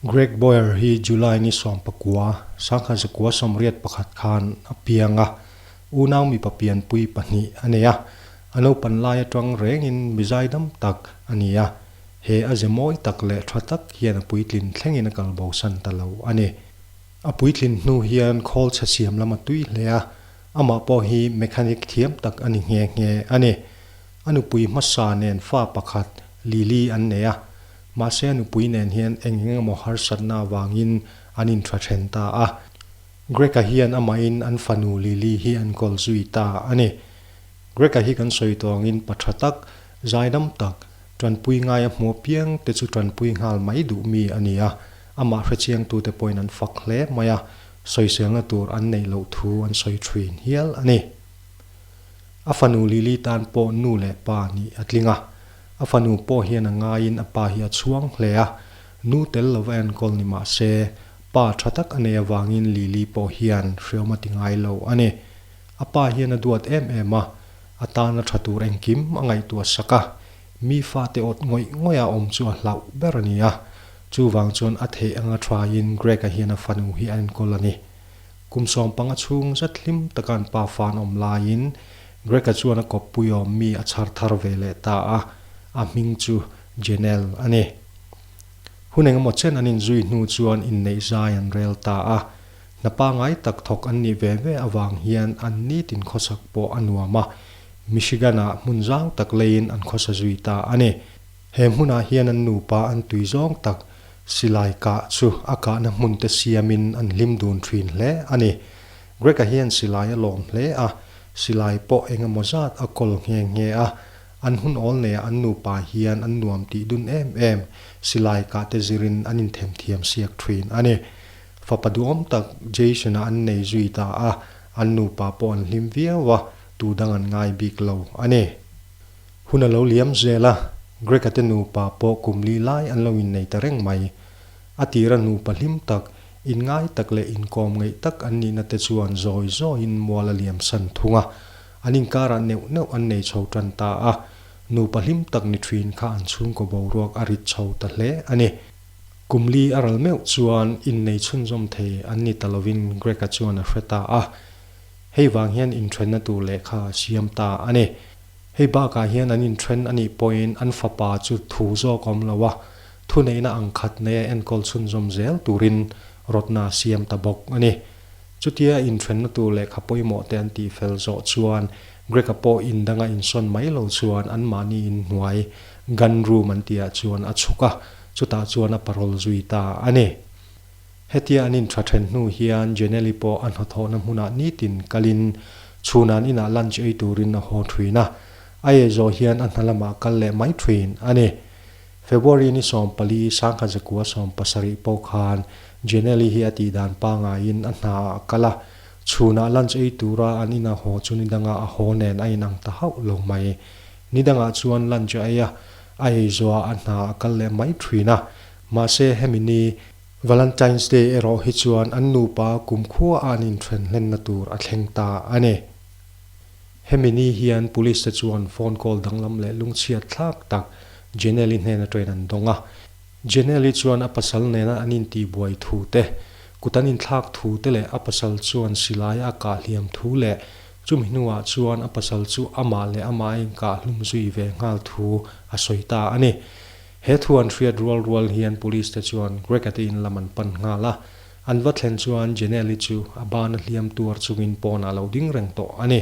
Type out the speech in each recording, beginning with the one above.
Greg Boyer hi July ni 19, 1981 khan a piang a, unau mipa pianpui pahnih a nei a, a naupan lai atang rengin mi zaidam tak a ni a, he a ze mawi tak leh tha tak hian a puitlin thlengin a kalbosan ta lo a ni. A puitlin hnu hian khawl chhe siam lam a tui hle a, amah pawh hi mechanic thiam tak a ni nghe nghe a ni. A nupui hmasa nen fa pakhat Lily an nei a, mahse a nupui nen hian eng eng emaw harsatna avangin an intha then ta a. Greg-a hian amahin an fanu Lily hi an kawl zui ta a ni. Greg-a hi kan sawi tawh angin pa tha tak, zaidam tak, tanpui ngai a hmuh apiang te chu tanpui nghal mai duh mi a ni a, amah hrechiangtute pawhin an fak hle mai a, sawiselna tur an neih loh thu an sawi thin hial a ni. A fanu Lily tan pawh nu leh pa nih a tling a, a fanu pawh hian a ngaiin a pa hi a chhuang hle a, nu tel lova enkawl ni mah se, pa tha tak a nei avangin Lily pawh hian hreawm a ti ngai lo a ni. A pa hian a duat em em a, a tana tha tur engkim a ngaihtuah sak a, mi fate awt ngawih ngawih a awm chu a hlauh ber a ni a, chuvang chuan a theih anga thain Greg-a hian a fanu hi a enkawl a ni. Kum 15 chhung zet hlim taka an pa fa an awm laiin Greg-a chuan a kawppui awm mi a chhar thar ve leh ta a, a hming chu Janelle a ni. Hun engemaw chen an inzui hnu chuan inneih zai an rel ta a, Hna pangai tak thawk an nih ve ve avang hian an nitin khawsak pawh a nuam a, Michigan-ah hmun zau tak leiin an khawsa zui ta a ni. He hmunah hian an nupa an tui zawng tak silai kah chu a kahna hmun te siamin an hlim dun thin hle a ni. Greg-a hian silai a lawm hle a, silai pawh eng emaw zat a kawl nghe nghe a, an hun awl neiah an nupa hian an nuam tih dun em em silai kah te zirin an inthemthiam siak thin a ni. Fapa duhawm tak Jason-a an nei zui ta a, an nupa pawh an hlim viau a, tu dang an ngai bik lo a ni. Hun a lo liam zel a, Greg-a te nupa pawh kum li lai an lo innei ta reng mai. A tira nupa hlim tak, inngai tak leh inkawm ngeih tak an nihna te chuan zawi zawiin mual a liam san thung a, an inkarah neuh neuh an nei chho tan ta a, nupa hlim tak ni thin kha an chhungkaw boruak a rit chho ta hle a ni. Kum li a ral meuh chuan innei chhunzawm thei an ni ta lovin Greg-a chuan a hre ta a. Hei vang hian inthenna tur lehkha a siam ta a ni. Hei bakah hian an inthen a nih pawhin an fapa chu thu zawk awm lo a, thuneihna ang khat neia enkawl chhunzawm zel turin rawtna a siam ta bawk a ni. Chutia inthenna tur lehkha pawimawh te an tihfel zawh chuan Greg-a pawh indanga insawn mai lo chuan anmahni inhnuai gun room an tihah chuan a chhuk a. Chutah chuan a parol zui ta a ni. Hetia an intha then hnu hian Janelle-i pawh a hnathawhna hmunah nitin kalin chhuna'n inah lunch ei turin a haw thin a, a ei zawh hian a hna lamah kal leh mai thin a ni. February ni 14, 1970 pawh khan Janelle-i hi a tihdan pangaiin a hnaah a kal a, chhunah lunch ei tura an ina haw chu nidangah a haw nen a inang ta hauh lo mai. Nidangah chuan lunch a ei a, A ei zuah a hna a kal leh mai thin a, mahse hemi ni Valentine's Day erawh hi chuan an nupa kumkhua a an inthen hlenna tur a thleng ta a ni. Hemi ni hian police te chuan phone call danglam leh lungchhiat thlak tak Janelle-i hnen atangin an dawng a. Janelle-i chuan a pasal nena an intihbuai thu te, kut an inthlak thu te leh a pasal chuan silai a kah hliam thu leh Chumi hnuah chuan a pasal chu amah leh amah a inkah hlum zui ve nghal thu a sawi ta a ni. He thu an hriat rual rual hian police te chuan Greg-a te in lam an pan nghal a. An va thlen chuan Janelle-i chu a ban a hliam tuar chungin pawnah a lo ding reng tawh a ni.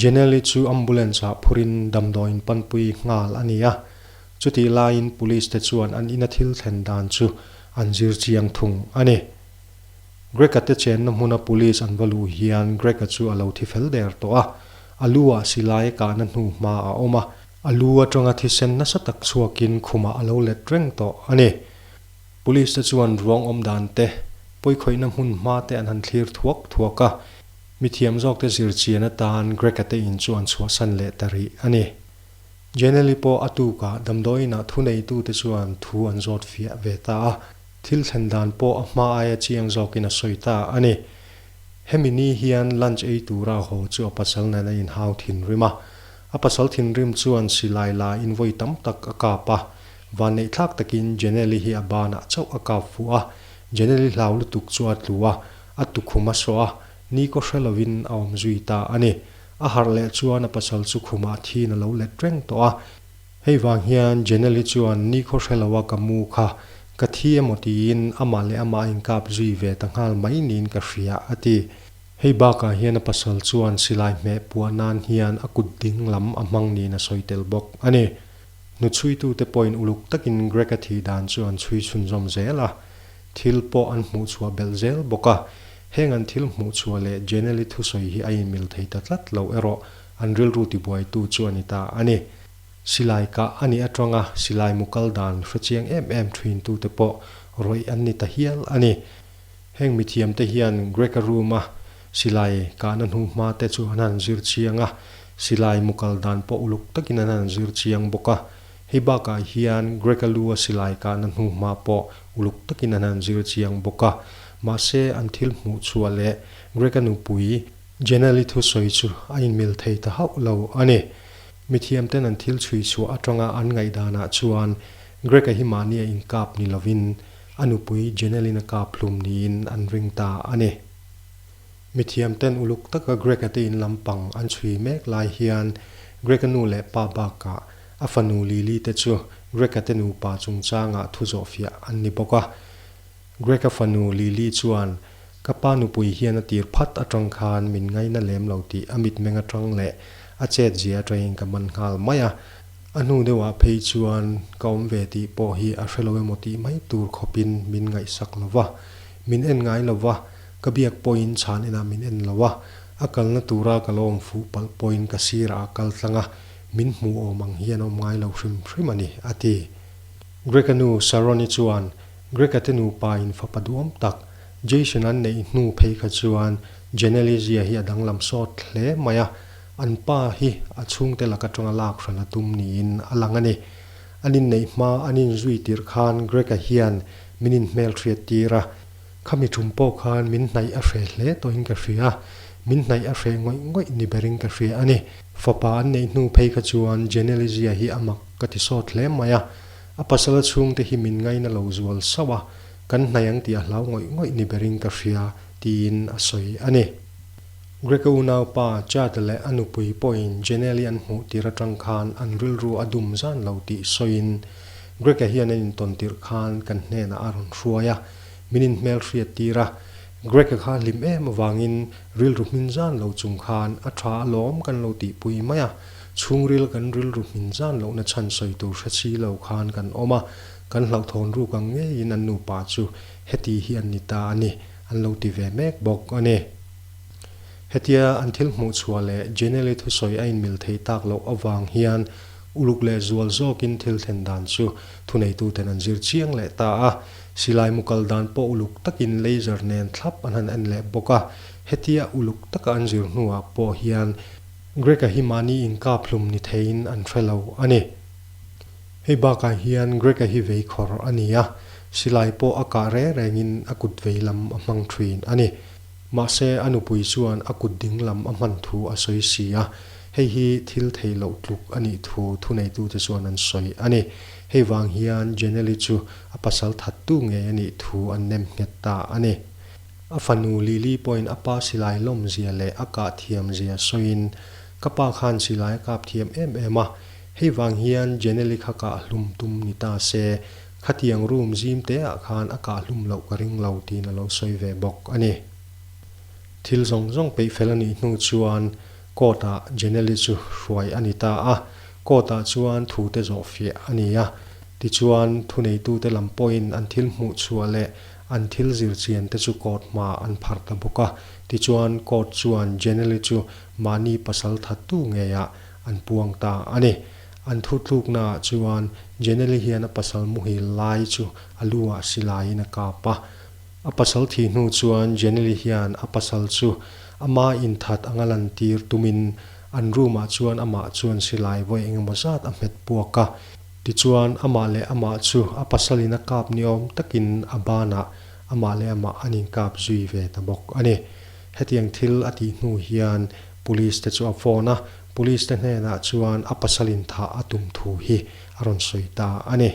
Janelle-i chu ambulance ah phurin damdawiin panpui nghal a ni a. Chutih laiin police te chuan an ina thil thlen dan chu an zir chiang thung a ni. Greg-a te chenna hmuna police an va luh hian Greg-a chu a lo thi fel der tawh a, a lu ah silai a kahna hnu hma a awm a, a lu atanga thisen nasa tak chhuakin khumah a lo let reng tawh a ni. Police te chuan ruang awm dan te, pawikhawihna hmun hma te an han thlir thuak thuak a, mithiam zawk te zir chian atan Greg-a te in chu an chhuahsan leh ta rih a ni. Janelle-i pawh a tukah damdawiinah thuneitute chuan thu an zawt fiah ve ta a. Thil thlen dan pawh a hma aia chiang zawkin a sawi ta a ni. Hemi ni hian lunch ei tura a haw chu a pasal nen a inhau thinrim a. A pasal thinrim chuan silai la in vawi tam tak a kap a. Vanneihthlak takin Janelle-i hi a banah chauh a kap fuh a, Janelle-i hlau lutuk chu a tlu a, a tukhum a sawh a, ni kaw hre lovin a awm zui ta a ni. A harh leh chuan a pasal chu khumah thiin a lo let reng tawh a. Hei vang hian Janelle-i chuan ni khaw hre loa ka mu kha ka thi emaw tiin amah leh amah a inkap zui ve ta nghal mai niin ka hria, a ti. Hei bakah hian a pasal chuan silai hmeh puah nan hian a kut ding lam a hmang niin a sawi tel bawk a ni. Hnuchhuitute pawhin uluk takin Greg-a thih dan chu an chhui chhunzawm zel a, thil pawh an hmuhchhuah belh zel bawk a. Heng an thil hmuhchhuah leh Janelle-i thusawi hi a inmil thei ta tlat lo erawh an rilru tibuaitu chu a ni ta a ni. Silai kah a nih atanga silai mu kal dan hrechiang em em thintute pawh rawih an ni ta hial a ni. Heng mithiamte hian Greg-a room-a silai kahna hnu hma te chu an han zir chiang a, silai mu kal dan pawh uluk takin an han zir chiang bawk a. Hei bakah hian Greg-a lu-a silai kahna hnu hma pawh uluk takin an han zir chiang bawk a. Mahse, an thil hmuh chhuah leh Greg-a nupui Janelle-i thusawi chu a inmil thei ta hauh lo a ni. Mithiamten an thil chhui chhuah atanga an ngaihdanah chuan Greg-a hi mahni a inkap ni lovin A nupui Janelle-in a kap hlum niin an ring ta a ni. Mithiamten uluk taka Greg-a te in lampang an chhui mek lai hian Greg-a nu leh pa bakah a fanu Lily te chu Greg-a te nupa chungchangah thu zawhfiah an ni bawk a. Greg-a fanu Lily chuan, Ka pa nupui hian a tir phat atang khan min ngaina lem lo tih a mitmeng atang leh a chetzia atangin ka man nghal mai a. A hnu deuhah phei chuan ka awm ve tih pawh hi a hre lo emaw tih mai tur khawpin min ngaihsak lo va, min en ngai lo va, ka biak pawhin chhan enah min en lo a, a kalna tura ka lo awm fuh palh pawhin ka sirah a kal tlang a, min hmuh awm ang hian a awm ngai lo hrim hrim a ni, a ti. Greg-a nu Sharon-i chuan Greg-a te nupa in fapa duam tak Jason an neih hnu phei kha chuan Janelle-i zia hi a danglam sawt hle mai a, An pa hi a chhungte lak atanga lak hran a tum niin a lang a ni. An inneih hma an inzui tirh khan Greg-a hian min inhmelhriat tir a, khami tum pawh khan min hnaih a hreh hle tawhin ka hria, min hnaih a hreh ngawih ngawih ni berin ka hria a ni. Fapa an neih hnu phei kha chuan Jenelizia hi a mak ka ti sawt hle mai a, a pasal chhungte hi min ngaina lo zual sauh a, kan hnaih ang tih a hlau ngawih ngawih ni berin ka hria, tiin a sawi a ni. Greg-a unaupa Chad leh a nupui pawhin Janelle-i an hmuh tir atang khan an rilru a dum zan lo tih sawiin, Greg-a hian an intawn tirh khan kan hnenah a rawn hruai a, min inhmelhriat tir a. Greg-a kha hlim em avangin rilru hmin zan lo chung khan a tha alawm kan lo tihpui mai a, chhungril kan rilru hmin zan lohna chhan sawi tur hre si lo khan kan awm a, kan hlauhthawn ruk ang ngeiin an nupa chu heti hi an ni ta a ni, an lo ti ve mek bawk a ni. Hetia an thil hmuh chhuah leh Janelle-i thusawi a inmil theih tak loh avang hian uluk leh zual zawkin thil thlen dan chu thuneituten an zir chiang leh ta a. Silai mu kal dan pawh uluk takin laser nen thlap an han en leh bawk a. Hetia uluk taka an zir hnuah pawh hian Greg-a hi mahni inkap hlum ni theiin an hre lo a ni. Hei bakah hian Greg-a hi vei khawr a ni a, silai pawh a kah reng rengin a kut vei lam a hmang thin a ni. Mahse, a nupui chuan a kut ding lam a hman thu a sawi si a, hei hi thil theih loh tluk a nih thu thuneitute chuan an sawi a ni. Hei vang hian Janelle-i chu a pasal thattu ngei a nih thu an nem nghet ta a ni. A fanu Lily pawhin a pa silai lawmzia leh a kah thiamzia sawiin, Ka pa khan silai a kap thiam em em a, hei vang hian Janelle-i kha kah hlum tum ni ta se, Khatiang room zim te ah khan a kah hlum loh ka ring lo tiin a lo sawi ve bawk a ni. Thil zawng zawng peih fel a nih hnu chuan court ah Janelle-i chu hruai a ni ta a, court ah chuan thu te zawh fiah a ni a, tichuan thuneitute lam pawhin an thil hmuh chhuah leh an thil zir chian te chu court hma an pharh ta bawk a, tichuan court chuan Janelle-i chu mahni pasal thattu ngeiah an puang ta a ni. An thutluknaah chuan Janelle hian a pasal muhil lai chu a lu ah silaiin a kap a. A pasal thih hnu chuan Janelle hian a pasal chu ama inthat anga lantir tumin an room ah chuan amah chuan silai vawi engemaw zat a hmet puak a. Tichuan amah leh amah chu a pasalin a kap niawm takin a banah amah leh amah an inkap zui ve ta bawk a ni. Hetiang thil a tih hnu hian Police te chu a phone a, Police te hnenah chuan a pasalin thah a tum thu hi a rawn sawi ta a ni.